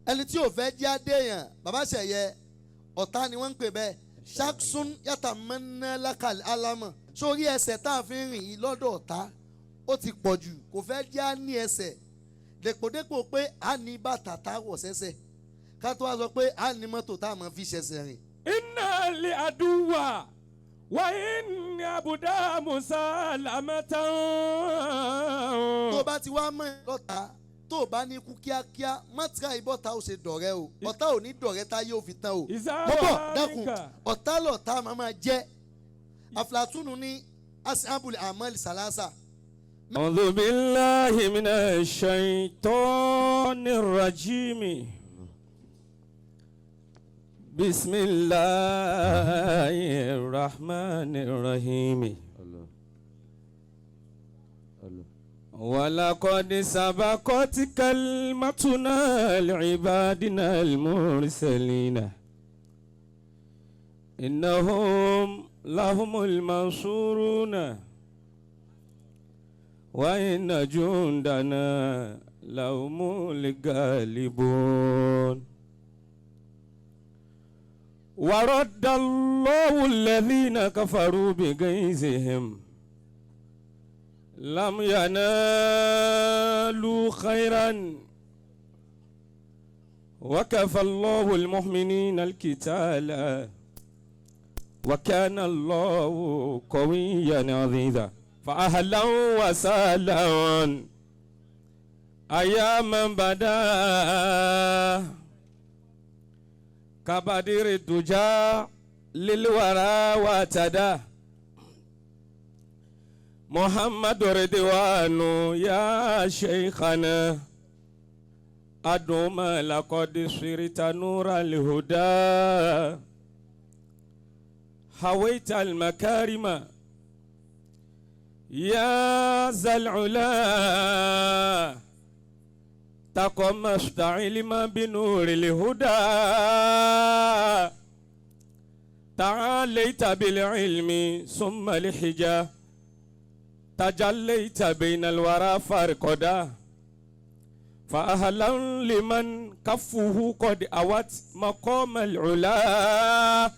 Ẹni tí ò fẹ́ jẹ́ adéyàn bàbá ṣẹ̀yẹ ọ̀tá ni wọ́n ń pè bẹ́ẹ̀. Ṣaksun yàtà mọ́nà alámọ̀ sórí ẹsẹ̀ tá a fi ń rìn yìí lọ́dọ̀ ọ̀tá ó ti pọ̀ jù, kò fẹ́ jẹ́ á ní ẹsẹ̀ dèpòdépò pé a ní bàtà tá a wọ̀ sẹ́sẹ̀, ká tó wá sọ pé a ní mọ́tò tá a máa fi ṣẹ̀ṣẹ̀ rìn. Inna li aduwa wa inni abuda musalamatan. Tó o bá ti wá mọ̀ ẹ́ lọ́ta, tó o bá ní kú kíákíá, má tíra ìbọ̀ta ó ṣe dọ̀rẹ́ o. Ọ̀tá ò ní dọ̀rẹ́ tá yóò fi tán o. Mo bọ̀, dákun. Ọ̀tá lọ̀tá máa máa jẹ́ àfìlàtúnù ní ashabul amal salasa. أعوذ بالله من الشيطان الرجيم. بسم الله الرحمن الرحيم. ولقد سبقت كلمتنا لعبادنا المرسلين إنهم لهم المنصورون وإن جندنا لهم الغالبون. ورد الله الذين كفروا بغيظهم لم ينالوا خيرا وكفى الله المؤمنين القتال وكان الله قويا عزيزا. فأهلا وسهلا أياما بدا كبدر الدجى للورى وتدا محمد رضوان يا شيخنا أدوم لقد صرت نور الهدى حويت المكارم يا ذا العلا تقمصت علما بنور الهدى تعاليت بالعلم ثم الحجة تجليت بين الورى فرقدا فأهلا لمن كفه قد أوت مقام العلا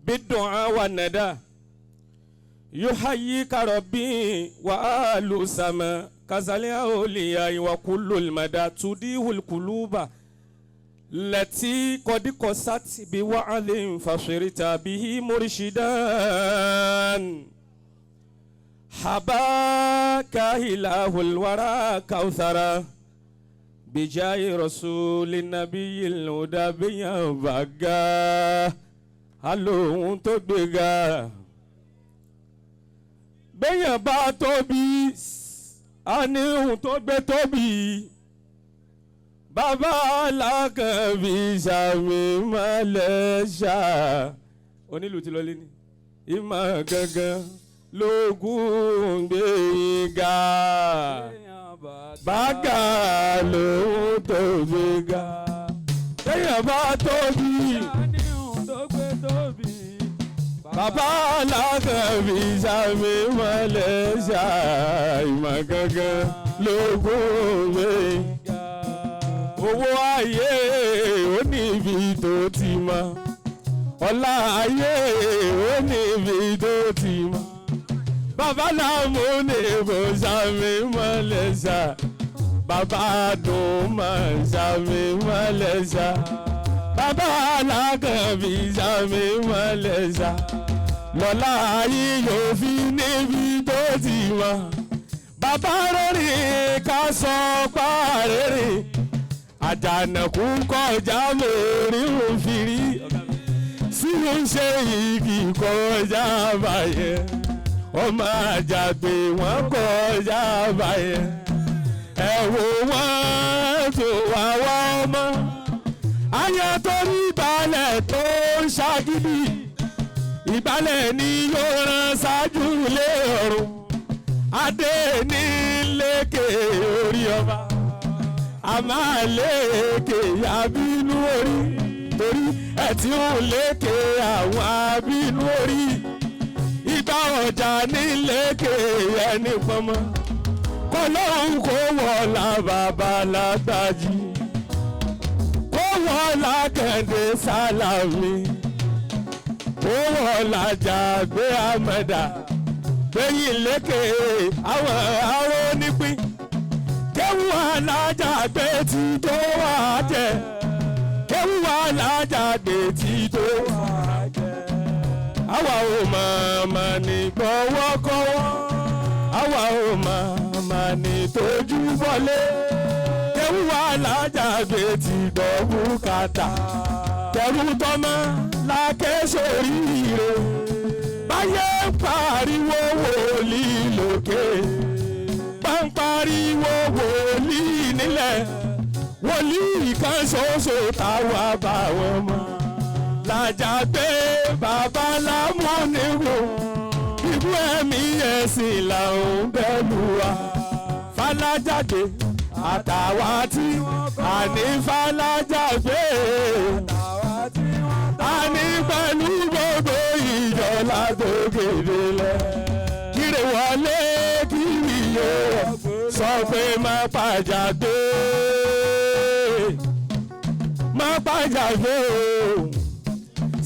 بالدعاء والندى يحييك ربي وآل سما كذا الأولياء وكل المدى تديه القلوب التي قد قست بوعد فصرت به مرشدا حباك إله الورى كوثرا بجاه رسول النبي الهدى بيا alóhun tó gbéga bẹ́yàn bá tóbi a ní ohun tó gbé tóbi bàbá alákànbí sàmì mọ́lẹ́ṣà onílù ti lọlé ní ìmọ̀ gangan lógún gbé ga bàgà lóhun tó gbéga bẹ́yàn bá tóbi. Bàbá alákànbí sàmì mọ́lẹ́ṣà ìmọ̀ gangan lógún gbé. Owó ayé ó níbi tó ti mọ, ọlá ayé ó níbi tó ti mọ. Bàbá làmú ní kò sàmì mọ́lẹ́ṣà, bàbá dùn mọ́ sàmì mọ́lẹ́ṣà, bàbá alákànbí sàmì mọ́lẹ́ṣà. Lọ́lá ayé yóò fi níbi tó ti mọ. Bàbá rere ká sọ pa rere, àjànàkú kọjá lórí òfìrí, sínú ṣe igi kọjá báyẹn, ọmọ àjàgbé wọn kọjá báyẹn, ẹ wò wọn tó wá wá ọmọ, àyàn tó ní balẹ̀ tó ń ṣagídí, ìbálẹ̀ ni yóò rán ṣáájú lé ọ̀run, adé ní lékè orí ọba, a máa lékè abínú orí, torí ẹ tí ń lékè àwọn abínú orí, ìgbà ọjà ní lékè ẹni pọnmọ, kọlọ́hún kò wọ̀ọ́lá bàbá lágbájí, kó Akande Salami owó ọ̀làjà gbé amẹ̀dà gbẹ̀yìn lékè àwọn aró nípín kéwù alájà gbé tí tó wà jẹ kéwù alájà gbé tí tó wà jẹ àwa ò mọ̀ọ́mọ̀ ní gbọ́wọ́kọ́wọ́ àwa ò mọ̀ọ́mọ̀ ní tójú bọ́lé kéwù alájà gbé tí gbọ́ bùkátà tẹ̀rù tọmọ lákẹ́ sóríire báyé ń pariwo wòlíì lókè bá ń pariwo wòlíì nílẹ̀ wòlíì kan ṣoṣo táwa bá wọn mọ̀ làjà pé bàbá lámúnigbò ibú ẹ̀mí ẹ̀sìn làwọn bẹ́ẹ̀ wa falájáde àtàwa tí àní falájáde àní pẹ̀lú gbogbo ìjọ látòkèdè lẹ kíre wọlé kiri yóò sọ pé má pàjáde má pàjáde o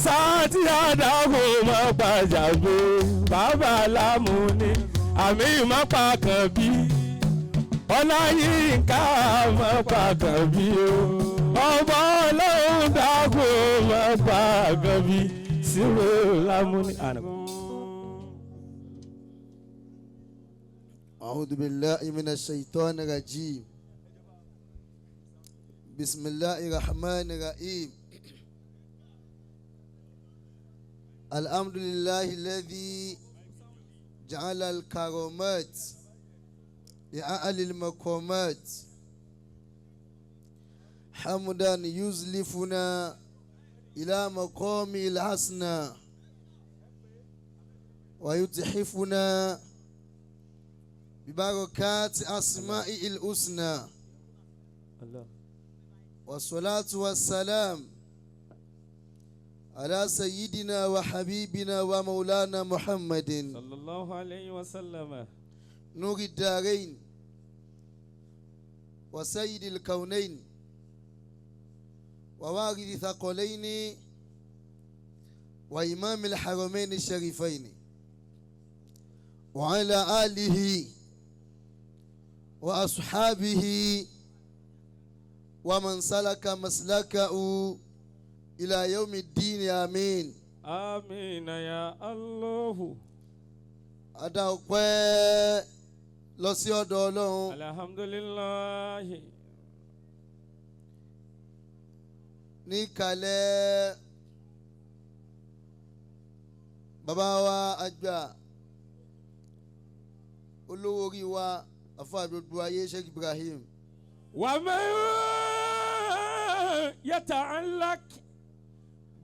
sáàtì àdàgò má pàjáde bàbá lámúni àmì má pàkàn bí ọláyínká má pàkàn bí o ọba ọlọ́run dàgò má pàkàn bí síwò lámúni. أعوذ بالله من الشيطان الرجيم بسم الله الرحمن الرحيم الحمد لله الذي جعل الكرامات لأهل المقامات حمدا يزلفنا إلى مقام الحسنى ويتحفنا ببركات أسمائه الحسنى والصلاة والسلام على سيدنا وحبيبنا ومولانا محمد صلى الله عليه وسلم نور الدارين وسيد الكونين ووارث ثقلين وإمام الحرمين الشريفين وعلى آله وأصحابه ومن سلك مسلكه إلى يوم الدين آمين. آمين يا الله. Adá ọpẹ́ lọ sí ọ̀dọ̀ Ọlọ́run. Alhamdulillah. Ní kalẹ̀ bàbá wa àgbà olówó orí wa afa gbogbo ayé Sheikh Ibrahim. ومن يتعلق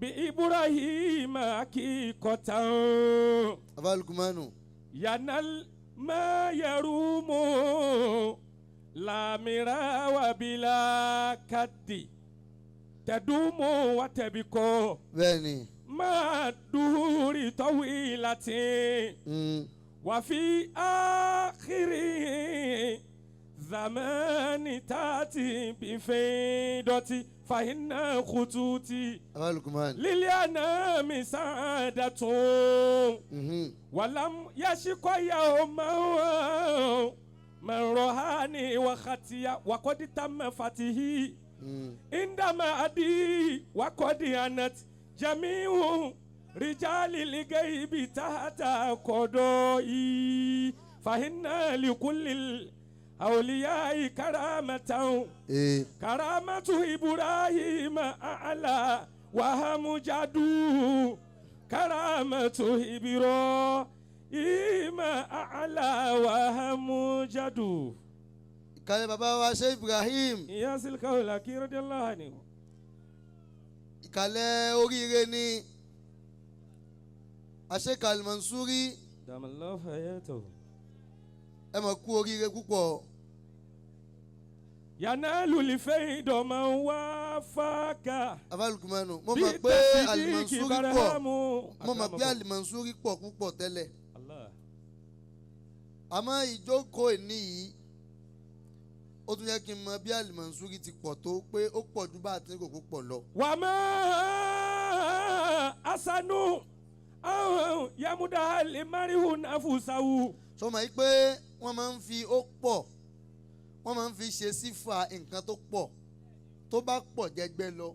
بإبراهيم حقيقة afa Lukumanu. ينال ما يروم لا مرا وبلا كد تدوم وتبقى Bẹ́ẹ̀ni. مع الدهور طويلة وفي آخر زمان تأتي بفيضة فإن خطوطي afa Lukumanu. للأنام سعادة ولم يشق يوما من رهاني وختيا وقد تم فتحي عندما أدي وقد أنت جميع رجال الغيب تحت قضائي فإن لكل الأولياء كرامة كرامة إبراهيم أعلى وهم جدو كرامة إبراهيم أعلى وهم جدو. Ìkàlẹ̀ bàbá wa Sheikh Ibrahim. إياس الكولاكي رضي الله عنه. Ìkàlẹ̀ oríire ni Sheikh Al-Mansuri. دام الله حياته. Ẹ mọ̀ kú oríire púpọ̀. ينال الفيض من وافاك. Afa Lukumanu, mo mọ̀ pé Al-Mansuri pọ̀, mo mọ̀ pé Al-Mansuri pọ̀ púpọ̀ tẹ́lẹ̀. Allah. Àmọ́ ìjókòó ìní yìí Ó tún yẹ kí n mọ bí Al-Mansuri ti pọ̀ tó, pé ó pọ̀ ju bá a ti ní kò kó pọ̀ lọ. وما أحسن أن يمدح المرء نفسه. Sọ ma yìí pé wọ́n máa ń fi ó pọ̀, wọ́n máa ń fi ṣe sífà nǹkan tó pọ̀, tó bá pọ̀ jẹgbẹ́ lọ.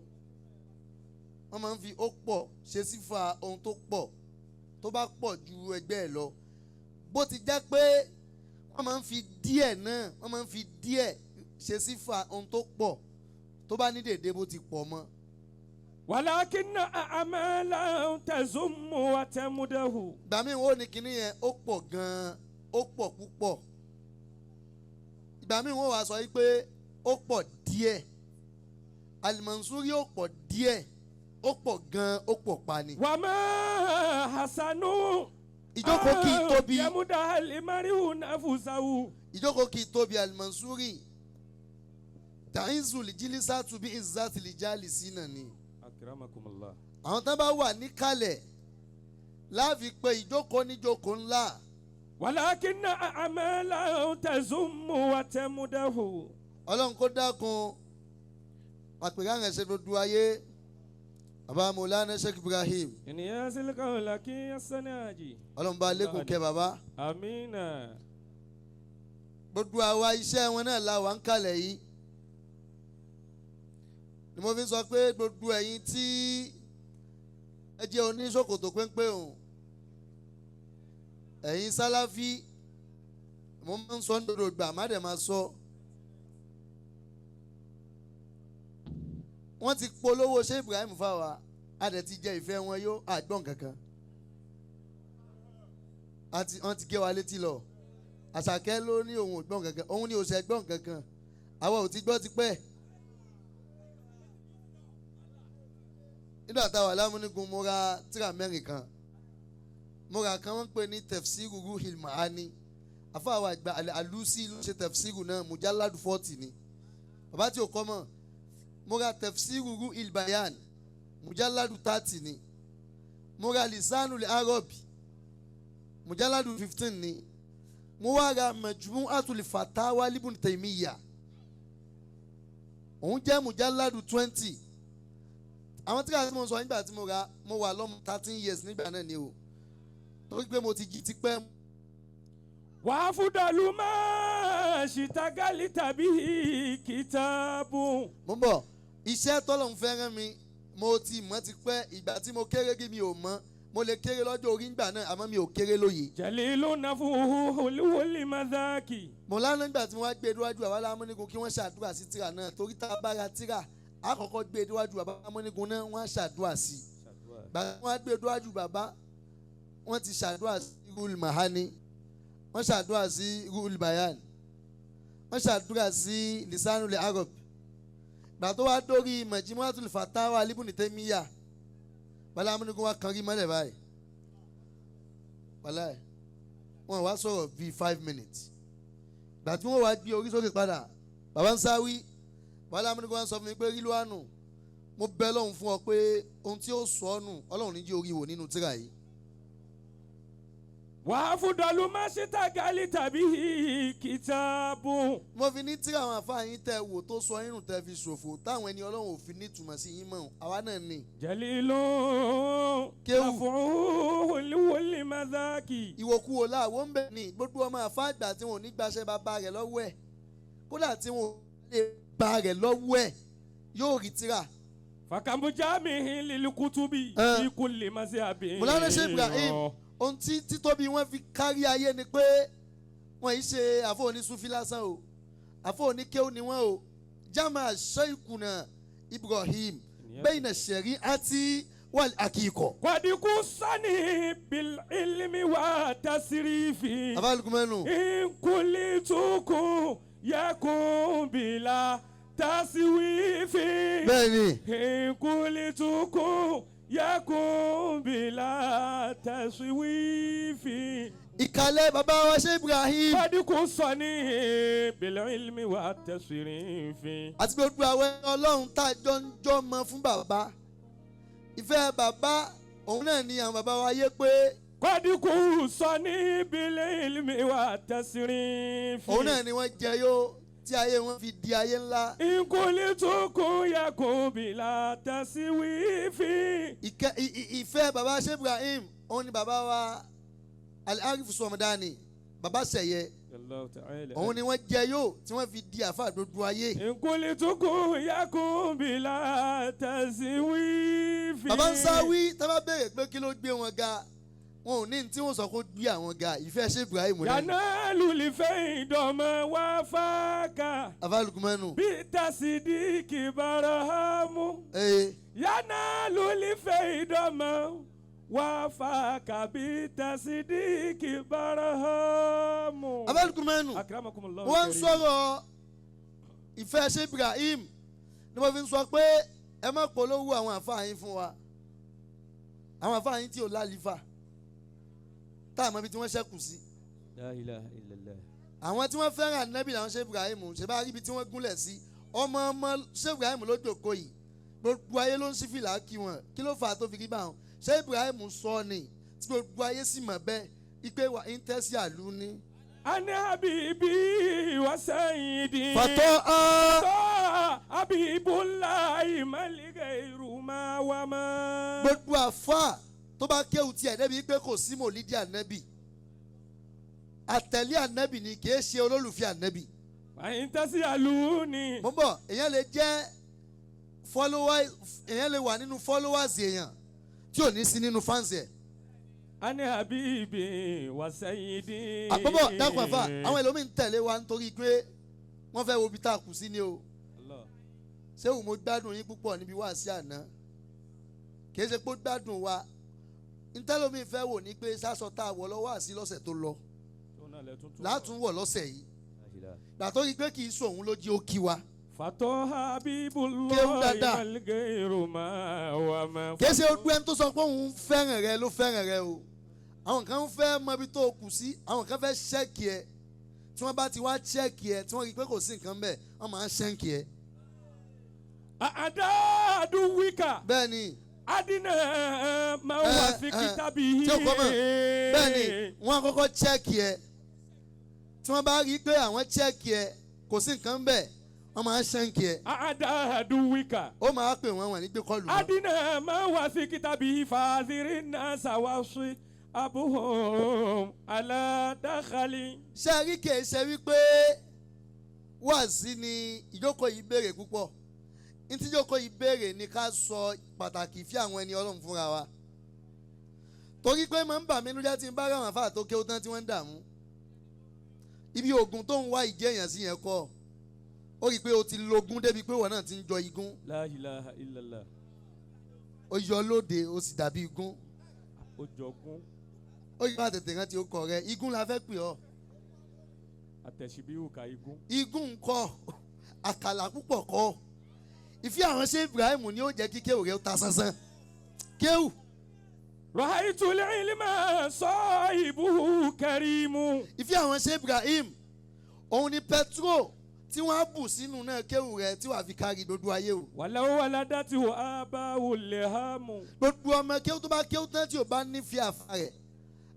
Wọ́n máa ń fi ó pọ̀ ṣe sífà ohun tó pọ̀, tó bá pọ̀ ju ẹgbẹ́ ẹ̀ lọ. Bó ti jẹ́ pé wọ́n máa ń fi díẹ̀ náà, wọ́n máa ń fi díẹ̀ ṣe sífà ohun tó pọ̀, tó bá ní dèdè bó ti pọ̀ mọ́. ولكن أعمالا تذم وتمدح. Gbà míì, wọ́n ní kinní yẹn ó pọ̀ gan-an, ó pọ̀ púpọ̀. Ìgbà míì, wọ́n wá sọ yìí pé ó pọ̀ díẹ̀. Al-Mansuri ó pọ̀ díẹ̀, ó pọ̀ gan-an, ó pọ̀ pa ni. وما أحسن Ìjókòó kì í tóbi. يمدح المرء نفسه. Ìjókòó kì í tóbi. Al-Mansuri تعز الجلسة بعزة الجالسين ni. أكرمكم الله. Àwọn tán bá wà níkàlẹ̀ láàfin pé ìjókòó níjókòó ńlá. ولكن أعمالا تذم وتمدح. Ọlọ́run kó dákun àpèrè àwọn ẹ̀ṣẹ̀ gbogbo ayé, bàbá Mọ̀lánà Sheikh Ibrahim. إنياس القول كي السناجي. Ọlọ́run bá lékun kẹ́ bàbá. آمين. Gbogbo àwa iṣẹ́ wọn náà la wà ń kalẹ̀ yìí ni mo fi sọ pé gbogbo ẹ̀yin tí ẹ jẹ́ oníṣòkòtò péńpé òun, ẹ̀yin Sálàfí, mo máa ń sọ ní gbogbo ìgbà, má dẹ̀ máa sọ. Wọ́n ti polówó ṣé Ibrahim fáwa, a dẹ̀ ti jẹ ìfẹ́ wọn yó àgbọ̀n kankan àti wọ́n ti gé wa létí lọ. Àṣàkẹ́ ló ní òun ò gbọ́n kankan, òun ní òṣè gbọ́n kankan, àwa ò ti gbọ́ tipẹ́. Nígbà táwa lámúnigun, mo ra tírà mẹ́rin kan. Mo ra kan, wọ́n ń pè ní Tafsiru Ruhil Maani. Àfàwọ̀ àgbà Alusi ló ṣe tafsiru náà, mujalladu 40 ni, bàbá tí o kọ́ mọ̀. Mo ra Tafsiru Ruhil Bayan, mujalladu 30 ni. Mo ra Lisanul Arabi, mujalladu 15 ni. Mo wá ra Majmu'atul Fatawa Ibn Taymiyyah, òun jẹ́ mujalladu 20. Àwọn tí mo sọ nígbà tí mo ra, mo wà lọ́mọ 13 years nígbà náà ni o, torí pé mo ti jí tipẹ́. وأفضل ما اشتغلت به كتاب. Mo ń bọ̀. Iṣẹ́ tọ́lọ́run fẹ́ rán mi, mo ti mọ̀ ti pẹ́. Ìgbà tí mo kéré kí mi ò mọ̀. Mo lè kéré lọ́jọ́ orí ńgbà náà, àmọ́ mi ò kéré lóye. جليل نفعه حلو المذاق. Mo lánàá nígbà tí mo wá gbé déwájú àwa lámúnigun kí wọ́n ṣàdúrà sí tírà náà, torí tá a bá ra tírà, a kọ́kọ́ gbé déwájú bàbá lámúnigun náà, wọ́n á ṣàdúrà sí i. Gbàgbé wọ́n á gbé déwájú bàbá, wọ́n ti ṣàdúrà sí Ruhul Mahani, wọ́n ṣàdúrà sí Ruhul Bayan, wọ́n ṣàdúrà sí Lisanul Arab. Gbà tó wá dórí Majmu'atul Fatawa Ibn Taymiyyah, bàbá lámúnigun wá kan rí mọ́lẹ̀ báyìí. Wàláì, wọ́n wá sọ̀rọ̀ bíi 5 minutes. Gbà tí wọ́n wá gbé orí sókè padà, bàbá ń sáwí wàhálà amúnigun wá sọ fún mi pé rí lóhànù, mo bẹ lọ́hùn fún ọ pé ohun tí ó sọ ọ́ nù, Ọlọ́run ní jí orí wò nínú tírà yìí. وأفضل ما اشتغلت به كتاب. Mo fi ní tírà àwọn àfáà yín tẹ wò tó sọ irun tẹ fi ṣòfò, táwọn ẹni Ọlọ́run ò fi nítumọ̀ sí yín mọ́, àwa náà ni. جليل Kéwù. نفعه حلو المذاق. Ìwòkuwò láàwọ̀ ń bẹ̀ ni gbogbo ọmọ àfáà àgbà tí wọn ò ní gbaṣẹ́ bàbá rẹ̀ lọ́wọ́ ẹ̀, kódà tí wọn ò lè bá rẹ̀ lọ́wọ́ ẹ̀, yóò rí tírà. فكم جامع للكتب في كل مذهب. Mọ̀lánà Sheikh Ibrahim, ohun tí títóbi wọn fi kárí ayé ni pé wọn yìí ṣe àfọ onísúfí lásán o, àfọ oníkéwù ni wọn o. جمع شيخنا Ibrahim بين الشريعة والحقيقة. قد خصني بالعلم والتصريف. Abalukumẹnu. إن قلتكم يكن بلا تسويف. Bẹ́ẹ̀ni. إن قلتكم يكن بلا تسويف. Ìkàlẹ̀ bàbá wa Sheikh Ibrahim. قد خصني بالعلم والتصريف. Àti gbogbo àwọn Ọlọ́run tá a jọ ń jọ́ mọ fún bàbá, ìfẹ́ bàbá òun náà ni àwọn bàbá wa yé pé. قد خصني بالعلم والتصريف. Òun náà ni wọ́n jẹ yó. Tí ayé wọn fi di ayé ńlá. Nkulitukun yakun bila tasiwifi. Ìfẹ́ baba Sheikh Ibrahim, òun ni baba wa Al-Arif Sọmọdánì, baba Sẹ̀yẹ, òun ni wọ́n jẹ yóò tí wọ́n fi di àfa gbogbo ayé. Nkulitukun yakun bila tasiwifi. Baba ń sáwí tá a bá béèrè pé kí ló gbé wọn ga, wọn ò ní tí wọ́n sọ kó gbé àwọn ga, ìfẹ́ Sheikh Ibrahim náà. Yanalu lifẹ́ ìdọ̀mọ̀ wá fáka. Afalukumanu. Bí tasidiki barahamu. Ee. Yanalu lifẹ́ ìdọ̀mọ̀ wá fáka bí tasidiki barahamu. Afalukumanu. Akramakumullah. Wọ́n ń sọ̀rọ̀ ìfẹ́ Sheikh Ibrahim ni wọ́n fi ń sọ pé ẹ má polówó àwọn àfáà yín fún wa, àwọn àfáà yín tí ò lálífà tá àmọ́ ibi tí wọ́n ṣẹ́kù sí. La ilaha illallah. Àwọn tí wọ́n fẹ́ràn ànábì làwọn Sheikh Ibrahim ṣe bá rí ibi tí wọ́n gúnlẹ̀ sí. Ọmọ ọmọ Sheikh Ibrahim ló jókòó yìí, gbogbo ayé ló ń sí fìlà kí wọn. Kí ló fà á tó fi rí báwọn? Sheikh Ibrahim sọ ni tí gbogbo ayé sì mọ̀ bẹ́ẹ̀ ipe wà ń tẹ́sí àlú ní. Ani habibi wa sayyidi. Fàtọ́ á. Habibulahi maligairu ma wa ma. Gbogbo àfáà tó bá kéwù tiẹ̀ débi pé kò sí mòlídìí ànábì, àtẹ̀lé ànábì ni, kì í ṣe olólùfẹ́ ànábì. Àyìn tẹ́sí àlù ni. Mo ń bọ̀. Èèyàn lè jẹ́ follower, èèyàn lè wà nínú followers èèyàn tí ò ní sí nínú fans ẹ̀. Ani habibi wa sayyidi. Àpapọ̀ dákun àfà, àwọn ẹlòmíín tẹ̀lé wa nítorí pé wọ́n fẹ́ wo ibi tá a kù sí ni o. Allah. Ṣé òun mo gbádùn yín púpọ̀ níbi wáàsí àná, kì í ṣe pé ó gbádùn wa. Ntẹ́lómi fẹ́ wò ní pé sásọ tá a wọ̀ lọ́wọ́ àsí lọ́sẹ̀ tó lọ látún wọ̀ lọ́sẹ̀ yìí, gbà tó rí pé kì í sòun ló jí ó kí wa. Fatọ́ Kéwú Habibulahi dáadáa. maligairu ma wa ma. Kì í ṣe ojú ẹni tó sọ pé òun fẹ́ràn rẹ ló fẹ́ràn rẹ o. Àwọn kan fẹ́ mọ ibi tó kù sí, àwọn kan fẹ́ ṣẹ́ẹ̀kì ẹ. Tí wọ́n bá ti wá ṣẹ́ẹ̀kì ẹ, tí wọ́n rí i pé kò sí nǹkan bẹ́ẹ̀, wọ́n máa ń ṣẹ́ǹkì ẹ. Àdáàdú wíkà. Bẹ́ẹ̀ ni. Adina máa wà fi kitabi. Tí o kọ́ mọ̀. Bẹ́ẹ̀ ni, wọ́n á kọ́kọ́ ṣẹ́ẹ̀kì ẹ. Tí wọ́n bá rí i pé àwọn ṣẹ́ẹ̀kì ẹ kò sí nǹkan bẹ́ẹ̀, wọ́n máa ń ṣẹ́ǹkì ẹ. Àdáàdú wíkà. Ó máa pè wọ́n, wọ́n ní gbé kọ́ọ̀lù mọ́. Adina máa wà fi kitabi fàzírí náà sàwásí abuhum aládàkàlì. Ṣé rí, kìí ṣe wípé wáàsí ni ìjókòó yìí béèrè púpọ̀. Ní tí ìjókòó yìí béèrè ni ká sọ pàtàkì fí àwọn ẹni Ọlọ́run fúnra wa, torí pé máa ń bà mí lójá tí ń bá ráwọn àfáà tó kéwú tán tí wọ́n ń dààmú ibi oògùn tó ń wá ìjẹ́ èèyàn sí yẹn kọ́. Ó rí i pé o ti logún débi pé ìwọ náà ti ń jọ igún. La ilaha illallah. Ó yọ lóde, ó sì dàbí igún. Ó jọgún. Ó yọ àtètè rántí ó kọ rẹ, igún la fẹ́ pè ọ́. Àtẹ̀síbíhù ka igún. Igún ń kọ́ àkàlà púpọ̀ kọ́. Ìfẹ́ àwọn ṣé Ibrahim ni ó jẹ́ kí kéwù rẹ̀ ó ta sánsán kéwù. Ra'aytu al-ilma sahibuhu karimu. Ìfẹ́ àwọn ṣé Ibrahim, òun ni petrol tí wọ́n á bù sínú náà kéwù rẹ̀ tí wàá fi kárí gbogbo ayé o. Walau waladatihu aba'u lihamu. Gbogbo ọmọ kéwù tó bá kéwù tán tí ò bá nífẹ̀ẹ́ àfa rẹ̀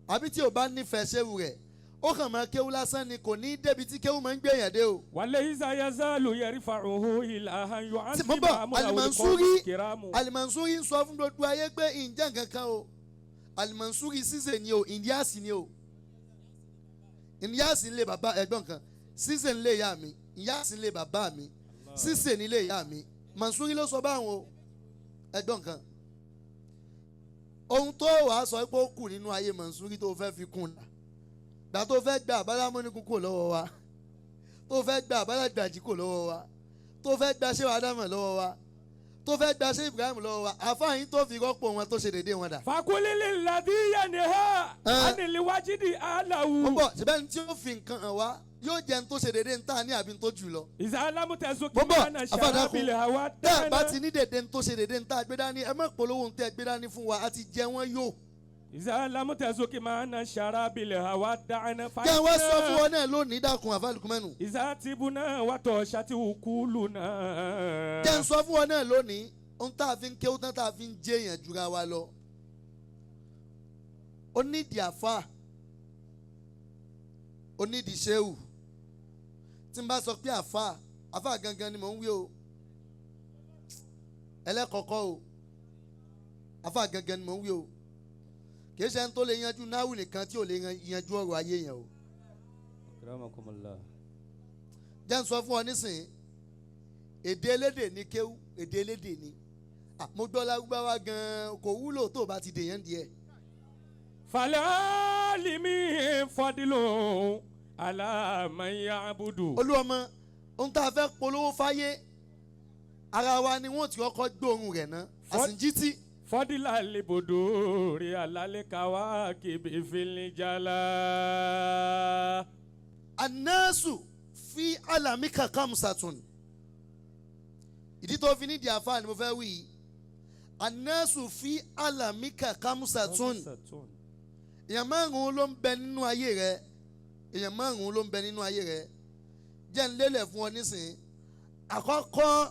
àbí tí ò bá nífẹ̀ẹ́ ṣéwù rẹ̀, ó kàn máa kéwù lásán ni, kò ní débi tí kéwù máa ń gbéyàn dé o. Walaysa yazalu yarfa'uhu ilahan Tí mo bọ̀, yu'azzimu amrahu Alimansuri al-qawmu kiramu. Alimansuri ń sọ fún gbogbo ayé pé ǹjẹ́ nǹkan kan o. Alimansuri ṣíṣe ni o, Ìndíàsì ni o, Ìndíàsì ń lé bàbá ẹ̀gbọ́n kan, ṣíṣe ń lé ìyá mi, Ìyáàsì ń lé bàbá mi, ṣíṣe ní ilé ìyá mi. Mansuri ló sọ báwọn o. Ẹ̀gbọ́n kan, ohun tó wàá sọ pé ó kù nínú ayé Mansuri tó fẹ́ fi kún un gbà, tó fẹ́ gba àbálámúnikún kò lọ́wọ́ wa, tó fẹ́ gba àbálágbàjì kò lọ́wọ́ wa, tó fẹ́ gba ṣé Ádámù lọ́wọ́ wa, tó fẹ́ gba ṣé Ibrahim lọ́wọ́ wa, àfáàyín tó fi rọ́pò wọn tó ṣe déédéé wọn dà. Fakuli lilladhi yanha anil wajdi alahu. Ó bọ̀ síbẹ̀ ní tí ó fi nǹkan hàn wá yóò jẹ́ ní tó ṣe déédéé ní tá a ní àbí ní tó jù lọ. Iza lam tazuki Mo bọ̀, mana àfàdàkùn sharabil hawa tẹ́ ẹ bá dana. ti ní déédéé ní tó ṣe déédéé ní tá a gbé dání, ẹ má polówó ní tẹ́ ẹ gbé dání fún wa, a ti jẹ wọ́n yó. Iza lam tazuki mana sharabil hawa dana. Kí ẹ wá sọ fún ọ náà lónìí, dákun àfàlùkùmẹ́nu. Iza tibuna wa toshati ukuluna. Jẹ́ ń sọ fún ọ náà lónìí, ohun tá a fi ń kéwú tán tá a fi ń jẹ́ èèyàn jura wa lọ. Ó nídìí àfa, ó nídìí ṣéwù. Tí n bá sọ pé àfa, àfa gangan ni mò ń wí o, ẹlẹ́kọ̀ọ́kọ́ o, àfa gangan ni mò ń wí o. Kì í ṣe ẹni tó lè yanjú náwù nìkan tí ò lè yanjú ọ̀rọ̀ ayé yẹn o. Akramakumullah. Jẹ́ n sọ fún ọ nísìnyí, èdè elédè ní kéwú, èdè elédè ní. Mo gbọ́ lárúbáwá gan-an kò wúlò tó o bá ti dèyàn díẹ̀. Falaalimi fadilu ala man ya'budu. Olúwọmọ, ohun tá a fẹ́ polówó fáyé ara wa ni wọ́n ti kọ́kọ́ gbóòórùn rẹ̀ ná àsìnjítì. Fadila libuduri alalikawa kibi filijala. Anasu fi alamika kamsatun. Ìdí tó fi nídìí àfa ni mo fẹ́ wí yìí. Anasu fi alamika kamsatun. Èèyàn márùn-ún ló ń bẹ nínú ayé rẹ. Èèyàn márùn-ún ló ń bẹ nínú ayé rẹ. Jẹ́ ń lélẹ̀ fún ọ nísìnyí. Àkọ́kọ́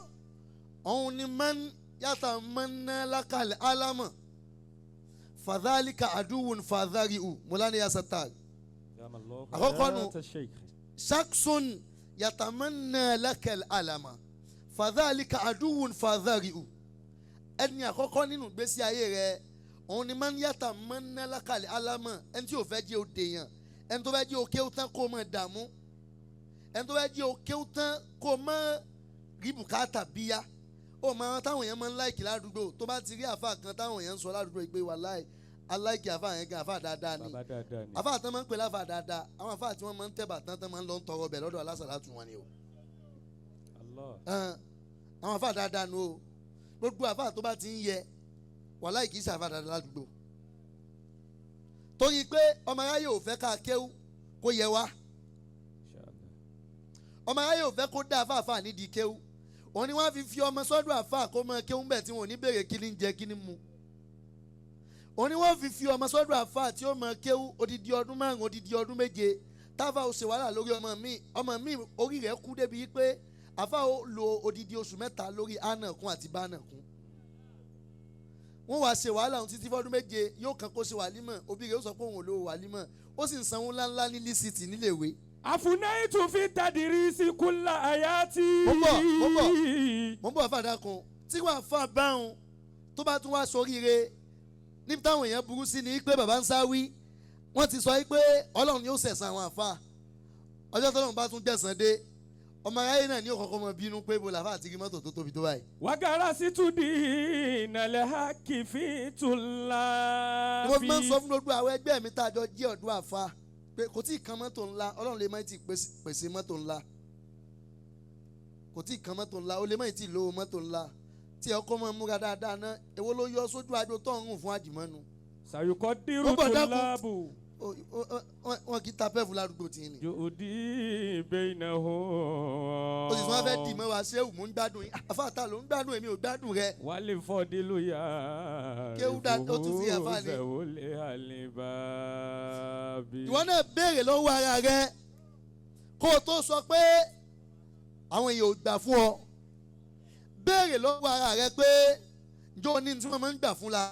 òun ni man yàtà mọ́ná lákàlẹ̀ álámọ̀ fàdálíkà àdúwùn fàdárìhù mọ́lánì yasata. Àkọ́kọ́ nu ṣaksun yàtà mọ́ná lákàlẹ̀ álámọ̀ fàdálíkà àdúwùn fàdárìhù. Ẹni àkọ́kọ́ nínú ìgbésí ayé rẹ òun ni man yàtà mọ́ná lákàlẹ̀ álámọ̀, ẹni tí ò fẹ́ jẹ́ òde yàn, ẹni tó fẹ́ jẹ́ òkè ó tán kó mọ̀ dààmú, ẹni tó fẹ́ jẹ́ òkè ó tán kó mọ̀ rí bùkátà bíyá. Ó máa táwọn èèyàn máa ń láìkì ládùúgbò, tó bá ti rí àfa kan táwọn èèyàn ń sọ ládùúgbò yìí pé wàláì aláìkì àfa yẹn gan, àfa dáadáa ni. Àfa tán máa ń pè láfa dáadáa, àwọn àfa tí wọ́n máa ń tẹ̀bà tán tán máa ń lọ ń tọrọ bẹ̀ lọ́dọ̀ alásàlátù wọn ni o. Àwọn àfa dáadáa nu o. Gbogbo àfa tó bá ti ń yẹ wàláì kì í ṣe àfa dáadáa ládùúgbò, torí pé ọmọ aráyé ò fẹ́ ká kéwú kó yẹ wá, ọmọ aráyé ò fẹ́ kó dá àfa àfa nídìí kéwú. Òun ni wọ́n fi fi ọmọ sọ́dọ̀ àfa kó mọ kéwú bẹ̀ tí wọn ò ní béèrè kí ni ń jẹ kí ni mu. Òun ni wọ́n fi fi ọmọ sọ́dọ̀ àfa tí ó mọ kéwú odidi ọdún 5 odidi ọdún 7 táfà ó ṣe wàhálà lórí ọmọ mi. Ọmọ mi orí rẹ̀ kú débi pé àfa ó lo odidi oṣù 3 lórí ánàkún àti bánàkún. Wọ́n wá ṣe wàhálà ohun títí fọ́dún 7 yóò kàn kó ṣe wàlímọ̀, òbí rẹ̀ ó sọ pé òun ò lo wàlímọ̀, ó sì ń sanwó ńláńlá ní lísìtì níléèwé. Afunaitu fi tadirisi kula ayati. Mo ń bọ̀ fàdá kan tí wàá fà báwọn tó bá tún wá soríire níbi táwọn èèyàn burú sí ni pé bàbá ń sáwí wọ́n ti sọ pé Ọlọ́run yóò sẹ̀san àwọn àfa. Ọjọ́ tọ́lọ́run bá tún gbẹ̀san dé, ọmọ aráyé náà ní òkọ̀kọ́ mọ bínú pé bó làfà àti rí mọ́tò tó tóbi tó báyìí. Wàgàrà sí túndì ìnàlẹ̀ hákìfì tùlá. Mo fi máa ń sọ fún gbogbo àwọn ẹgbẹ́ mi tá a jọ jí ọ̀dọ́ àfa pé kò tí ì kan mọ́tò ńlá, Ọlọ́run lè má ti pèsè mọ́tò ńlá. Kò tí ì kan mọ́tò ńlá, ó lè má ti lówó mọ́tò ńlá. Tí ọkọ máa múra dáadáa ná, èwo ló yọ sójú àjò tó ń rùn fún àjìmọ́nu. Sàyùkọ́ dírú tó láàbù. Wọn kì í ta pẹ́ẹ̀fù ládùúgbò tí ni. Yòòdì bẹ́ẹ̀nà hó. O sì tún wá fẹ́ dì mọ́ wa ṣé òun ń gbádùn yín. Àfáàtà ló ń gbádùn, èmi ò gbádùn rẹ. Wálé fọ́dílù yá. Kéwú dá ó tún sí àfáà ni. Ìfowósẹ̀wọlé àlebàbí. Ìwọ náà béèrè lọ́wọ́ ara rẹ kó o tó sọ pé àwọn èèyàn ò gbà fún ọ. Béèrè lọ́wọ́ ara rẹ pé njó ní tí wọ́n máa ń gbà fún la.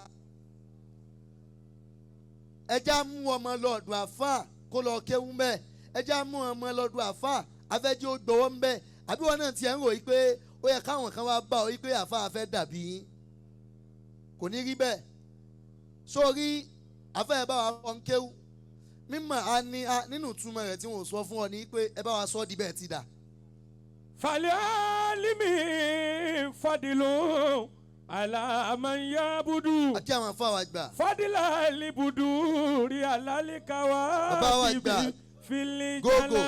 Ẹja mú ọmọ lọ́dọ̀ àfáà kó lọ kéwú mbẹ́, ẹja mú ọmọ lọ́dọ̀ àfáà afẹ́jẹ́ ó gbowó mbẹ́. Àbí wọn náà tiẹ̀ ń rò yí pé ó yẹ káwọn kan wá bá ọ yí pé àfáà fẹ́ dàbí yín. Kò ní rí bẹ́ẹ̀. Sórí àfáà ẹ bá wa kọ́ ń kéwú mímọ̀ a ní a nínú ìtumọ̀ rẹ̀ tí wọ́n sọ fún ọ ní pé ẹ bá wa sọ di bẹ́ẹ̀ ti dà. Falẹ̀ alimi fadilu alamanyabudu. Àti àwọn afọ àwọn àgbà. Fadila libudu rí alálìkáwá. Bàbá wa àgbà. Filijala.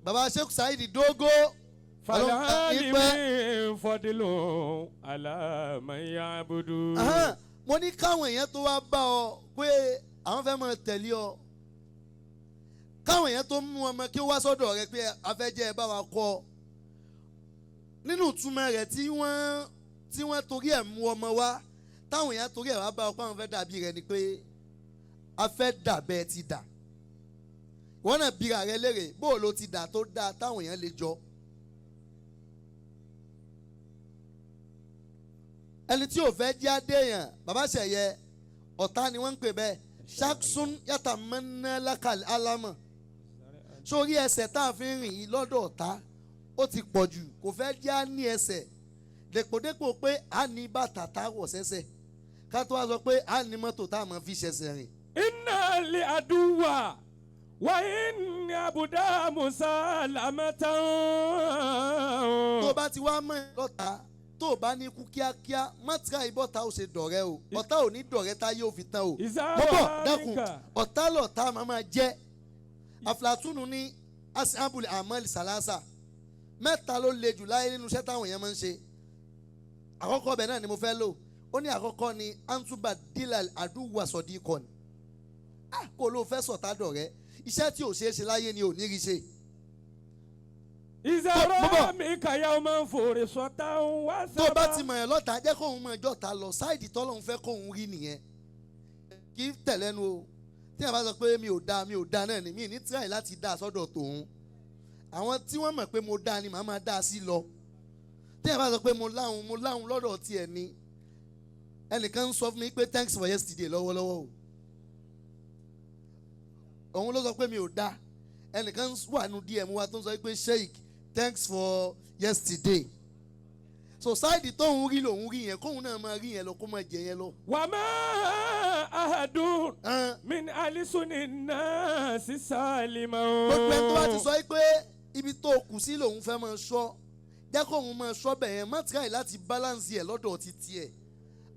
Bàbá Sheikh Saidi Dogo. Falẹ̀ alimi fadilu alamanyabudu. Mo ní káwọn èèyàn tó wá bá ọ pé àwọn fẹ́ máa tẹ̀lé ọ, káwọn èèyàn tó mú ọmọ kí ó wá sọ́dọ̀ rẹ pé afẹ́jẹ́ ẹ bá wa kọ́ ọ. Nínú ìtumọ̀ rẹ̀ tí wọ́n torí ẹ̀ mú ọmọ wá, táwọn èèyàn torí ẹ̀ wá bá ọ pé àwọn fẹ́ dàbí rẹ ni pé a fẹ́ dàbẹ́ ti dà. Wọ́n náà bira rẹ léèrè bó o lo ti dà tó dáa táwọn èèyàn lè jọ. Ẹni tí ò fẹ́ jẹ́ adéyàn bàbá ṣẹ̀yẹ ọ̀tá ni wọ́n ń pè bẹ́ẹ̀. Ṣaksun yàtà mọ́ná lákàlẹ̀ alámọ̀ Sórí ẹsẹ̀ tá a fi ń rìn yìí lọ́dọ̀ ọ̀tá, ó ti pọ̀ jù, kò fẹ́ jẹ́ á ní ẹsẹ̀ dèpòdépò pé a ní bàtà tá a wọ̀ sẹ́sẹ̀, ká tó wá sọ pé a ní mọ́tò tá a máa fi ṣẹ̀ṣẹ̀ rìn. Inna li aduwa wa inni abuda musalamatan. Tó o bá ti wá mọ̀ ẹ́ lọ́ta, tó o bá ní kú kíákíá, má tíra ìbọ̀ta ó ṣe dọ̀rẹ́ o. Ọ̀tá ò ní dọ̀rẹ́ tá yóò fi tán o. Mo bọ̀, dákun. Ọ̀tá lọ̀tá máa máa jẹ́. Àfìlàtúnù ní ashabul amal salasa, mẹ́ta ló le jù láyé nínú iṣẹ́ táwọn èèyàn máa ń ṣe. Àkọ́kọ́ bẹ̀ náà ni mo fẹ́ lò. Ó ní àkọ́kọ́ ni antuba dilal aduwa sọ̀dí kọ́ni. Ah, kó ló fẹ́ sọ̀tá dọ̀rẹ́, iṣẹ́ tí ò ṣeé ṣe láyé ni ò ní rí ṣe. Mo bọ̀. Ìzàrọ̀ mi kàyà ọmọ fòrè sọ̀tà wá sábà. Tó bá ti mọ̀ ẹ́ lọ́ta, jẹ́ kóun mọ̀ ẹjọ́ ta lọ sáìdì tọ́lọ́hún fẹ́ kóun rí nìyẹn. Kì í tẹ̀lẹ́nu o. Tí a bá sọ pé mi ò da, mi ò da náà ni, mi ní tíráì láti dá sọ́dọ̀ tòun. Àwọn tí wọ́n mọ̀ pé mo da ni màá máa dá sí lọ. Tí a bá sọ pé mo láhùn, mo láhùn lọ́dọ̀ tiẹ̀ ni. Ẹnìkan ń sọ fún mi pé thanks for yesterday lọ́wọ́lọ́wọ́ o. Òun ló sọ pé mi ò da. Ẹnìkan wà nù DM wa tó ń sọ pé, "Sheik, thanks for yesterday." So sáìdì tóun rí lòun rí yẹn, kóun náà máa rí yẹn lọ, kó máa jẹ yẹn lọ. Wà má ahadun Ẹn, min alisuni nasi salima. Gbogbo ẹni tó bá ti sọ pé ibi tó kù sí lòun fẹ́ máa sọ, jẹ́ kóun máa sọ bẹ̀ yẹn. Má try láti balance ẹ̀ lọ́dọ̀ ti tiẹ̀.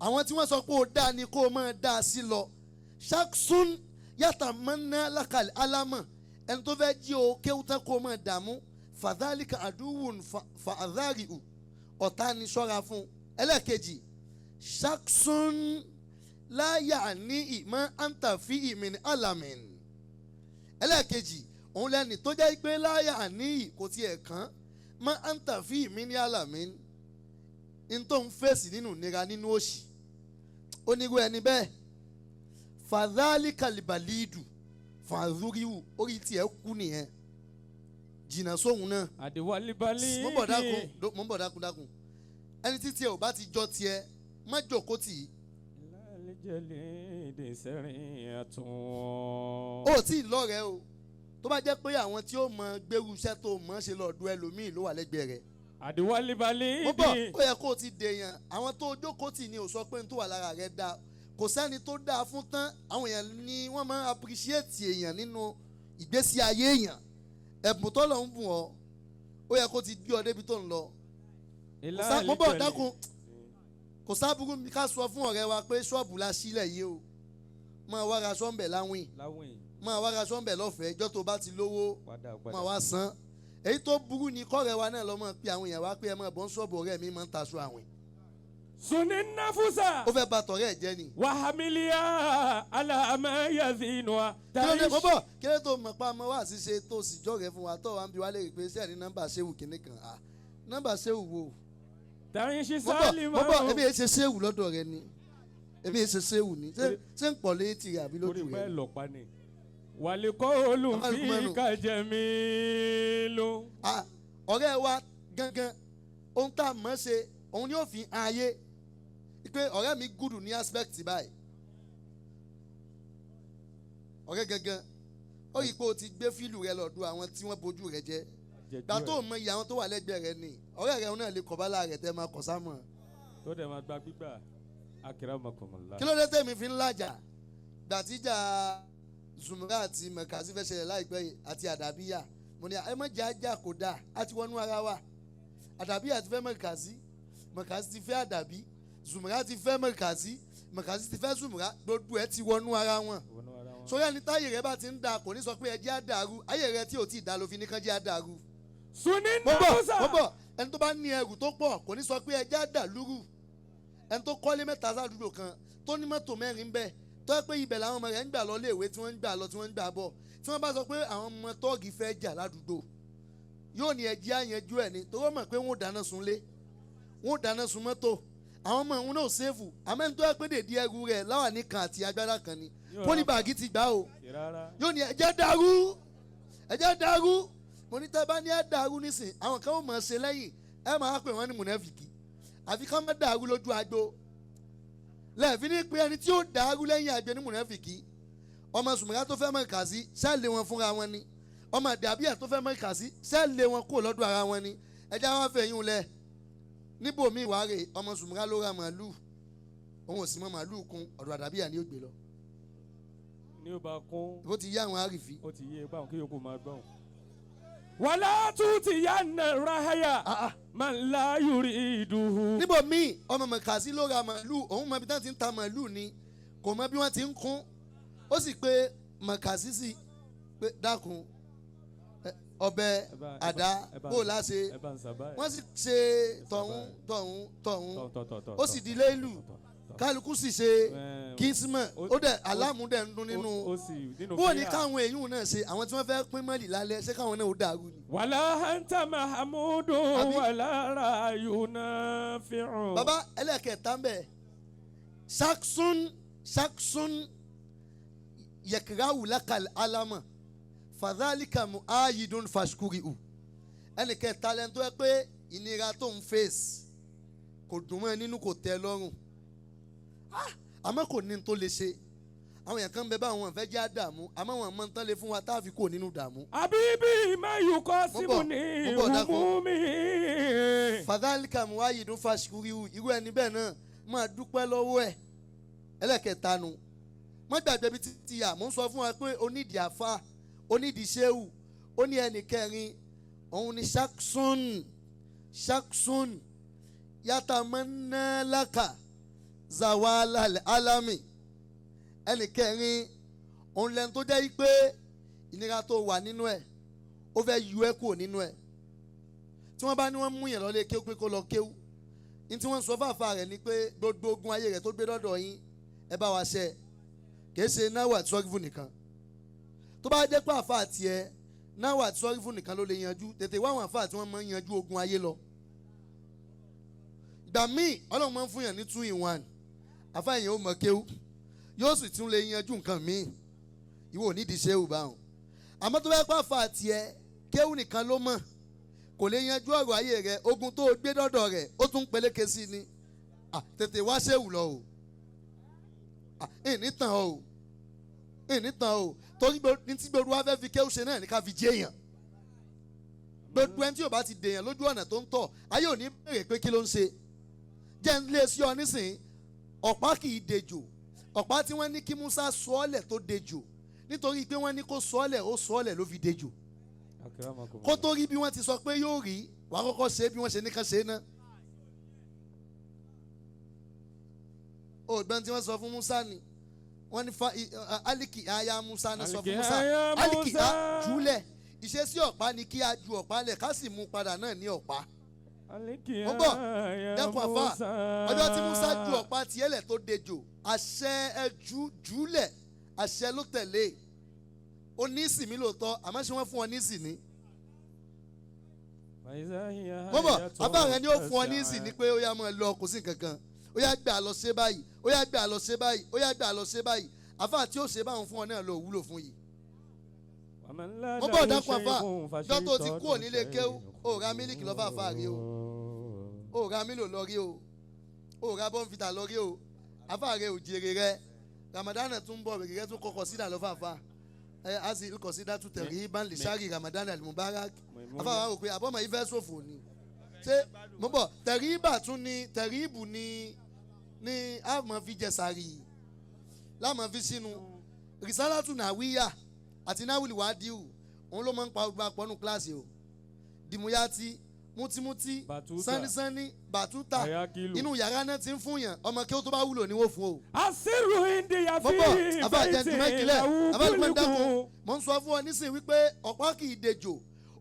Àwọn tí wọ́n sọ pé ó dáa ni kó o máa dáa sí lọ. Ṣaksun yàtà mọ́ná lákàlẹ̀ alámọ̀, ẹni tó fẹ́ jí o kéwú tán kó o máa dààmú, fàdálìkà àdúwùn fàdárìhù, ọ̀tá ni, ṣọ́ra fún. Ẹlẹ́ẹ̀kejì, ṣaksun láyà ní ìmọ̀ àǹtàfí ìmìn alamin. Ẹlẹ́ẹ̀kejì òun lẹ́ni tó jẹ́ pé láyà ní kò tiẹ̀ kàn mọ́ àǹtàfí ìmìn alamin n tó ń fèsì nínú ìnira, nínú òṣì, onírú ẹni bẹ́ẹ̀, fàdálì kalibalidu fàdúríwù, orí tiẹ̀ kú nìyẹn, jìnnà sóhun náà. Àdìwálíbalí. Mo ń bọ̀, dákun. Mo ń bọ̀, dákun, dákun. Ẹni tí tiẹ̀ ò bá ti jọ tiẹ̀, má jókòó tì í. Lálẹ́jẹ̀lẹ́ ìdèsẹ́rìn àtún. Ó tí ì lọ́rẹ̀ẹ́ o. Tó bá jẹ́ pé àwọn tí ó mọ gbérú iṣẹ́ tó mọ̀ ṣe lọ́ọ̀dún ẹlòmíì ló wà lẹ́gbẹ̀ẹ́ rẹ̀. Àdìwálíbalí. Mo bọ̀. Ó yẹ kó o ti dèèyàn. Àwọn tó jókòó tì ní ò sọ pé n tó wà lára rẹ̀ dáa. Kò sẹ́ni tó dáa fún tán. Àwọn èèyàn ni wọ́n máa ń appreciate èèyàn nínú ìgbésí ayé èèyàn. Ẹ̀bùn tó lọ ń bùn ọ́, ó yẹ kó ti gbé ọ débi tó ń lọ. Mo bọ̀, dákun. Kò sábúrú mi ká sọ fún ọ̀rẹ́ wa pé ṣọ́ọ̀bù la sílẹ̀ yìí o, máa wá ra ṣọ́ọ̀bẹ̀ láwìn, láwìn, máa wá ra ṣọ́ọ̀bẹ̀ lọ́fẹ̀ẹ́. Ìjọ́ tó bá ti lówó, padà máa padà. wá san. Èyí tó burú ni kọ́rẹ́ wa náà lọ́ máa pe àwọn èèyàn wá pé ẹ máa bọ́ ń ṣọ́ọ̀bù ọ̀rẹ́ mi, máa ń taṣọ àwìn. Suni nafusa. Ó fẹ́ ba tọ̀rẹ́ ẹ̀ jẹ́ ni. Wàhámílíà aláàmà yazinua. Kí ló dé? Mo bọ̀. Kí ló dé tó mọ̀ pa ọmọ wa ṣiṣẹ́ tó sì jọ̀rẹ́ fún wa, tó wà ń bi wá léèrè pé sẹ́ẹ̀ ní nọ́mbà ṣéwù kìíní kan? À, nọ́mbà ṣéwù wo? Tàyínṣí Mo bọ̀, sálímà. mo bọ̀. Ebi yẹn ṣe ṣéwù lọ́dọ̀ rẹ ni, ebi yẹn ṣe ṣéwù ni. Ṣé ń pọ̀ létí rẹ àbí Torí lójú pé rẹ? lọ́pàá ni wàlíkọ́ olùfín kàjẹ́mí ló. Ah, ọ̀rẹ́ wa gangan, ohun tá a mọ̀ ṣe, òun ni ó fi hàn ayé pé ọ̀rẹ́ mi gùdù ní aspect báyìí. Ọ̀rẹ́ gangan, ó rí i pé o ti gbé fílù rẹ lọ́dọ̀ àwọn tí wọ́n bójú rẹ jẹ́. Gbà tó mọ iye àwọn tó wà lẹ́gbẹ̀ẹ́ rẹ ni ọ̀rẹ́ rẹ náà lè kọ̀ bá lára rẹ̀ tẹ́ máa kọ̀ sámọ̀. Tó dẹ̀ máa gba gbígbà akiramakumullah. Kí ló dé tèmi fi ń làjà gbàtíjà Zumra àti Mẹ̀kásí fẹ́ ṣẹlẹ̀ láìpẹ́ yìí àti Àdàbíyà? Mo ní ẹ má jẹ́ ajá, kò dáa, á ti wọnú ara wa. Àdàbíyà ti fẹ́ Mẹ̀kásí, Mẹ̀kásí ti fẹ́ Àdàbí, Zumra ti fẹ́ Mẹ̀kásí, Mẹ̀kásí ti fẹ́ Zumra, gbogbo ẹ ti wọnú ara wọn. Wọnú ara wọn. Sórí ẹni táyé rẹ bá ti ń da, kò ní sọ pé ẹ jẹ́ àdàrú. Ayé rẹ tí ò tí ì da ló fi ní kán jẹ́ àdàrú. Suni Mo bọ̀. nafusa. Mo bọ̀. Ẹni tó bá ní ẹrù tó pọ̀ kò ní sọ pé ẹ jẹ́ àdàlúrù. Ẹni tó kọ́lé mẹ́ta sádùúgbò kan, tó ní mọ́tò mẹ́rin bẹ́ẹ̀, tó yẹ pé ibẹ̀ làwọn ọmọ rẹ̀ ń gbà lọ léèwé, tí wọ́n ń gbà lọ, tí wọ́n ń gbà bọ̀, tí wọ́n bá sọ pé àwọn ọmọ tọ́ọ̀gì fẹ́ jà ládùúgbò, yóò ní ẹjẹ́ àyànjú ẹ̀ ni, tó wọ́n mọ̀ pé wọ́n ò dáná sun lé, wọ́n ò dáná sun mọ́tò, àwọn ọmọ òun náà sèfù. Àmọ́ ẹni tó yẹ pé dèdí ẹrù rẹ̀ láwàní kan àti agbára kan ni, polybag ti gbà o, Rárá. yóò ní ẹjẹ́ dàrú, ẹjẹ́ dàrú. Mo ní tẹ́ bá ní ẹ dàrú nísìn, àwọn kan ó mọ̀ ṣe lẹ́yìn, ẹ máa pè wọ́n ní mùnẹ́fìkì. Àfi ká má dàrú lójú agbo lẹ́ẹ̀fi ní pé ẹni tí ó dàrú lẹ́yìn agbo ní mùnẹ́fìkì. Ọmọ sùmùrà tó fẹ́ mọ̀ kà sí sẹ́ẹ̀lì wọn fúnra wọn ni. Ọmọ àdàbíyà tó fẹ́ mọ́ ìkà sí sẹ́ẹ̀lẹ̀ wọn kúrò lọ́dọ̀ ara wọn ni ẹja wọn fẹ́ yín lẹ̀ níbòmí ìwárè ọmọ sùmùrà ló ra màálù òun ò sì mọ màálù kun ọ̀dọ̀ àdàbíyà ni ó gbé lọ Ní ó bá kún. Bó ti yá àwọn àrífì. Ó ti yé báwọn kí yòókù máa gbọ́n. Wàlá tún ti yá nà ráyà máa ń la yúri ìdùhù. Níbòmí ọmọ mọ̀kàsí ló ra màálù òun mọ ibi tí wọ́n ti ń ta màálù ni kò mọ bí wọ́n ti ń kún ó sì pé mọ̀kàsí sí pé dákun ọbẹ̀ àdá bó o láṣẹ Ẹ bá ń sábà ẹ̀. Wọ́n sì ṣe tọ̀hún tọ̀hún tọ̀hún ó sì di léèlù kálukú sì ṣe kísímọ̀ ó dẹ̀ aláàmú dẹ̀ ń dún nínú Ó sì nínú bó o ní fíà. káwọn èyí náà ṣe àwọn tí wọ́n fẹ́ pín mọ́lì lálẹ́ ṣé káwọn náà ó dàrú ni. Wàlá hanta mahamudu Àbí? Wàlá rayuna fìrùn. Baba ẹlẹ́kẹ̀ẹ́ta ń bẹ̀ saksun saksun yẹkirawu lakal alama fadhalika muayidun fashkuriu ẹnìkẹta lẹ́nu tó yẹ pé ìnira tó ń face kò dùn mọ́ ẹ nínú kò tẹ́ ẹ lọ́rùn. Ah, àmọ́ kò ní tó lè ṣe àwọn èèyàn kan bẹ báwọn fẹ́ jẹ́ àdààmú àmọ́ wọn mọ tán lè fún wa tá a fi kúrò nínú ìdààmú. Àbíbí mayukọ Mo bọ̀, símù ní mo bọ̀, dákun. ìhùmú mi. Fadhalika muayidun fashkuriu irú ẹni bẹ́ẹ̀ náà máa dúpẹ́ lọ́wọ́ ẹ̀ ẹlẹ́kẹta nu má gbàgbé bí títí yà mò ń sọ fún wa pé onídìí àfa onídìí ṣéwù ó ní ẹnì kẹrin òun ni shaksun shaksun yàtàmánálàkà zawala alami ẹnì kẹrin òun lẹni tó jẹ́ pé ìnira tó wà nínú ẹ̀ ó fẹ́ yọ ẹ́ kúrò nínú ẹ̀ tí wọ́n bá ní wọ́n mú yẹn lọ́lé kéwú pé kó lọ kéwú ní tí wọ́n ń sọ fáfá rẹ̀ ni pé gbogbo ogun ayé rẹ̀ tó gbé lọ́dọ̀ yín ẹ bá wa ṣe kìí ṣe náwó àti sọ́rífù nìkan tó bá jẹ́ pé àfa tiẹ̀ náwó àti sọ́rífù nìkan ló lè yanjú tètè wá àwọn àfa tí wọ́n máa ń yanjú ogun ayé lọ. Ìgbà míì Ọlọ́run máa ń fún yàn ní two in one àfa yẹn ó mọ̀ kéwú yóò sì tún lè yanjú nǹkan míì ìwọ ò nídìí ṣéwù báwọn àmọ́ tó bá jẹ́ pé àfa tiẹ̀ kéwú nìkan ló mọ̀ kò lè yanjú ọ̀rọ̀ ayé rẹ̀ ogun tó o gbé dọ́dọ̀ rẹ̀ ó tún peléke sí ni. Ah, tètè wá ṣéwù lọ o. Ah, ìní tàn o ìní tàn o torí ní tí gbogbo wa fẹ́ fi kéwù ṣe náà ní ká fi jẹ́ èèyàn gbogbo ẹni tí yóò bá ti dèèyàn lójú ọ̀nà tó ń tọ̀ ayé ò ní béèrè pé kí ló ń ṣe jẹ́ ń lé sí ọ nísìnyí ọ̀pá kì í dejò ọ̀pá tí wọ́n ní kí Musa sọ́ọ̀lẹ̀ tó dejò nítorí pé wọ́n ní kó sọ́ọ̀lẹ̀ ó sọ́ọ̀lẹ̀ ló fi dejò kó tó rí bí wọ́n ti sọ pé yóò rí wàá kọ́kọ́ ṣe bí wọ́n ṣe ní kán ṣe ná. Ògbọ́n tí wọ́n sọ fún Musa ni wọ́n ní fa aliki aya Musa náà sọ fún Aliki Musa aya aliki Musa. a júlẹ̀ ìṣesí ọ̀pá ni kí a ju ọ̀pá lẹ̀ ká sì mú padà náà ní ọ̀pá. Mo bọ̀, dẹ́kun àfà ọjọ́ tí Musa ju ọ̀pá tiẹ̀ lẹ̀ tó dejò àṣẹ ẹjú júlẹ̀ àṣẹ ló tẹ̀lé o ní ìsìnmí lóòótọ́ àmọ́ ṣé wọ́n fún ọ ní ìsìnní mo bọ̀ àbá rẹ ni ó fún ọ ní ìsìnní pé ó yá máa lọ kò sí nǹkan kan ó yá gbà lọ ṣe báyìí ó yá gbà lọ ṣe báyìí ó yá gbà lọ ṣe báyìí àfà tí ó ṣe báwọn fún ọ náà lọ wúlò fún yìí. Mo bọ̀ dákun àfà jọ́ tó ti kúrò nílé kéwú ó ra mílíkì lọ́fà àfà rí o ó ra mílò lọ rí o ó ra bọ́ǹfìtà lọ rí o àfà rẹ ò jèrè rẹ Ramadan tún bọ̀ rẹ̀ rẹ tún kọkọ̀ sídà lọ́fà àfà ẹ á sì kọ̀ sídà tún tẹ̀rí ban lè sáré Ramadan al-Mubarak àfà wa rò pé àbọ̀mọ̀ yìí fẹ́ ṣòfò ni ṣé mo bọ̀ tẹ̀ríbà tún ni tẹ̀ríbù ni ni a máa fi jẹ sàrí láàmú fi sínú rìsálátù nàwíyà àti náwìlì wádìí òun ló máa ń pa ọgbà pọ́nù kíláàsì o dìmúyàtì mútímútí Bàtútà. sánísání bàtútà Àyákìlù. inú yàrá náà ti ń fún yàn ọmọ kí ó tó bá wúlò ní wọ́n fún o. Asiru indiya Mo fi bọ̀ àbá àjẹjù mẹ́kìlẹ̀ àbá àjẹjù dákun kúlùkù. mo ń sọ fún ọ nísìnyí wípé ọ̀pá kì í dejò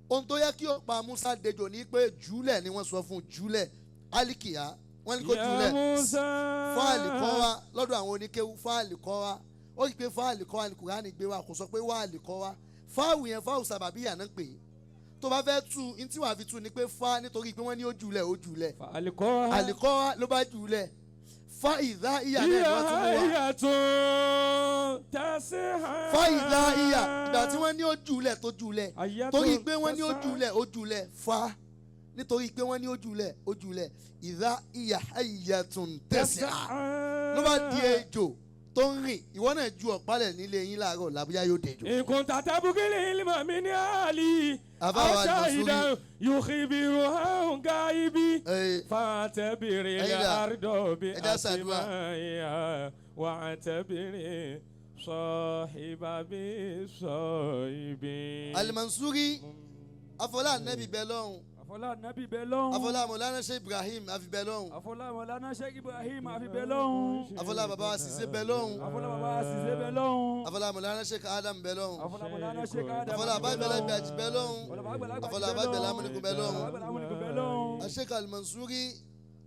ohun tó yẹ kí ọ̀pá Musa dejò ní pé júlẹ̀ ni wọ́n sọ fún júlẹ̀ alikiya wọ́n ní kó júlẹ̀ fáàlì kọ́ wa lọ́dọ̀ àwọn oníkéwu fáàlì kọ́ wa ó rí i pé fáàlì kọ́ wa ni Kùránì gbé wa kò sọ pé wáàlì kọ́ wa fáwù yẹn fáwù sábàbí yà náà pè é tó bá fẹ́ tu ní tí wàá fi tu ni pé fá nítorí pé wọ́n ní ó jùlẹ̀ ó jùlẹ̀ Alikọ́ àlìkọ́ wa ló bá jùlẹ̀ fá ìdá ìyà náà ni wọ́n tún mú wa ìyá tún tẹ̀sí hàn. fá ìdá ìyà ìgbà tí wọ́n ní ó jùlẹ̀ tó jùlẹ̀ torí pé wọ́n ní ó jùlẹ̀ ó jùlẹ̀ fá nítorí pé wọ́n ní ó jùlẹ̀ ó jùlẹ̀ ìdá ìyà ìyà tún tẹ̀sí hàn ló bá di ejò Tó ń rìn, ìwọ náà ju ọ̀pálẹ̀ nílé yín láàárọ̀ làbúyá yóò dejò. إن كنت تبغي العلم من أهله Àbáwá أو Al-Mansuri. شاهدا يخبرها غائبي Ẹ, فاعتبر Ẹ̀yin dà, الأرض ẹ já ṣàdúrà. بأسمائها واعتبر صاحب بالصاحب. Al-Mansuri, afọlá anabi bẹ lọ́hùn. Àfọlá Nàbí bẹ lọ́hùn. Afọlá Mọ̀lánà Sheikh Ibrahim àfi bẹ lọ́hùn. Àfọlá Mọ̀lánà Sheikh Ibrahim àfi bẹ lọ́hùn. Afọlá baba wa Sise bẹ lọ́hùn. Àfọlá bàbá Sise bẹ lọ́hùn. Afọlá Mọ̀lánà Sheikh Adam bẹ lọ́hùn. Àfọlá Mọ̀lánà Sheikh Adam. Afọlá abájọlá ìgbàjì bẹ lọ́hùn. Afọlá abájọlá amúnikún bẹ lọ́hùn. Àbábẹ̀lá amúnikún bẹ lọ́hùn. Sheikh Al-Mansuri,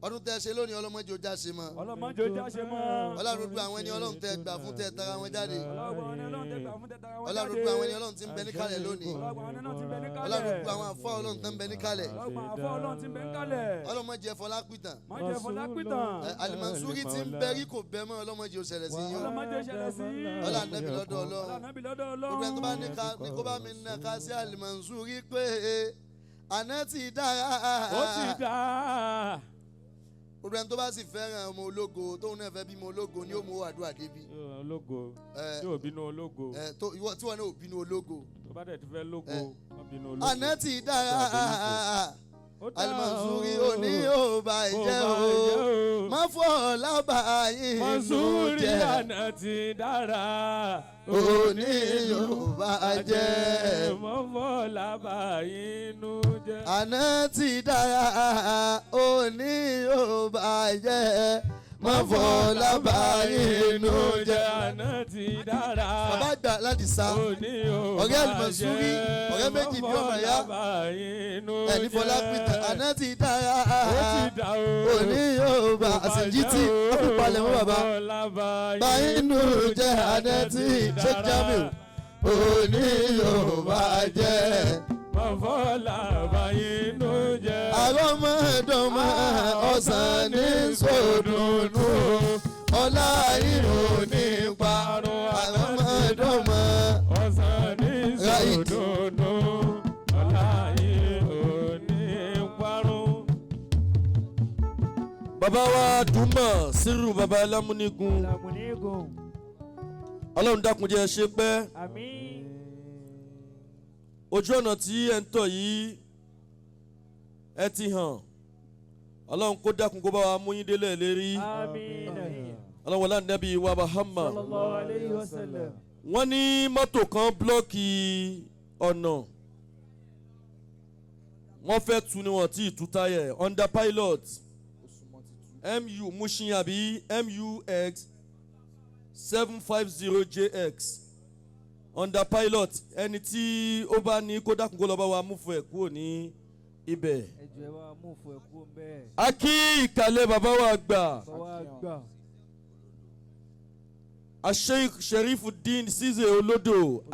ọdún tẹ́ ṣe lónìí, ọlọ́mọdé ó já ṣe mọ́. Ọlọ́mọdé ó já ṣe mọ́. Ọlọ́run gbogbo àwọn ẹni Ọlọ́run tẹ́ gbà fún, tẹ́ tara wọn jáde. Ọlọ́run àwọn ẹni Ọlọ́run tẹ́ gbà fún, tẹ́ tara wọn Ọlọ́run jáde. gbogbo àwọn ẹni Ọlọ́run tí ń bẹ níkàlẹ̀ lónìí. Ọlọ́run àwọn ẹni Ọlọ́run tí ń bẹ níkàlẹ̀. Ọlọ́run gbogbo àwọn àfọ́ Ọlọ́run tó ń bẹ níkàlẹ̀. Ọlọ́run àwọn àfọ́ Ọlọ́run tí ń bẹ níkàlẹ̀. Ọlọ́mọdé fọlá pìtàn. Má jẹ́ fọlá pìtàn. Ẹ, Al-Mansuri tí ń bẹ rí kò bẹ mọ́, ọlọ́mọdé ó ṣẹlẹ̀ sí yín o. Ọlọ́mọdé ó ṣẹlẹ̀ sí yín. Ọlá Ànábì lọ́dọ̀ Ọlọ́run. Ọlá Ànábì lọ́dọ̀ Gbogbo ẹni tó bá Ọlọ́run. ní ká ní kó bá mi nà ká sí Al-Mansuri pé àná ti dára. Ó ti dá. Gbogbo ẹni tó bá sì fẹ́ràn ọmọ ológo, tóun náà fẹ́ bímọ ológo, ni ó mú àdúrà débi. Ológo. Ẹ, Tí ò bínú ológo. ẹ, tó ìwọ tí wọn náà ò bínú ológo. Tó bá dẹ̀ ti fẹ́ lógo, Ẹ. má bínú ológo. Àná ti dára. Ó dá Al-Mansuri o. òní ò bá Kò jẹ́ bá o. jẹ́ o. Má fọ́ lábàá yín ló Mansuri jẹ́. àná ti dára. Òní ò bá jẹ́. Mọ́fọ́ làbà inú jẹ́. Àná ti dára, òní ò bá jẹ́. Má fọ́ lábàá yín ló jẹ́. Àná ti dára. Bàbá àgbà láti sá. Òní ò Ọ̀rẹ́ bá Al-Mansuri, jẹ́. ọ̀rẹ́ méjì bí ọmọ ìyá. Mọ́fọ́ làbà inú Ẹni fọlá pìtàn. jẹ́. Àná ti dára. Ó ti dá o. Òní ò bá àṣejìtì àpòpalẹ̀ mọ́ bàbá. Bá inú jẹ́ àná tí Sheikh Jamiu. Òní ò bá jẹ́. Mọ́fọ́ làbà inú jẹ́. Àrọ́mọdọ́mọ ọ̀sán ní sòdùnú. Ọlá ìrò ní parun. Àrọ́mọdọ́mọ. Ọ̀sán ní Right. sòdòdó, ọ̀la yìí ò ní parun. Bàbá wa dùnmọ̀ sírù, bàbá alámúnigun. Làmúnigun. Ọlọ́run dákun jẹ́ ṣe pẹ́. Àmín. Ojú ọ̀nà tí ẹ ń tọ̀ yìí, ẹ ti hàn. Ọlọ́run kó dákun kó bá wa mú yín délẹ̀ lérí. Àmín. Ọlọ́run wọlé Ànábì wa Muhammad. Sallallahu alayhi wa sallam. Wọ́n ní mọ́tò kan block ọ̀nà, wọ́n fẹ́ tu ni wọ́n tí ì tú táyà ẹ̀. Honda Pilot mu Mushin àbí MUX 750 JX, Honda Pilot. Ẹni tí ó bá ní kó dákun kó lọ bá wa mú fún ẹ kúrò ní ibẹ̀. Ẹjọ́ ẹ wá mú fún ẹ kú bẹ́ẹ̀. A kí ìkàlẹ̀ bàbá wa gbà. Bàbá gbà. Sheikh Sherifuddin Cisse Olódò.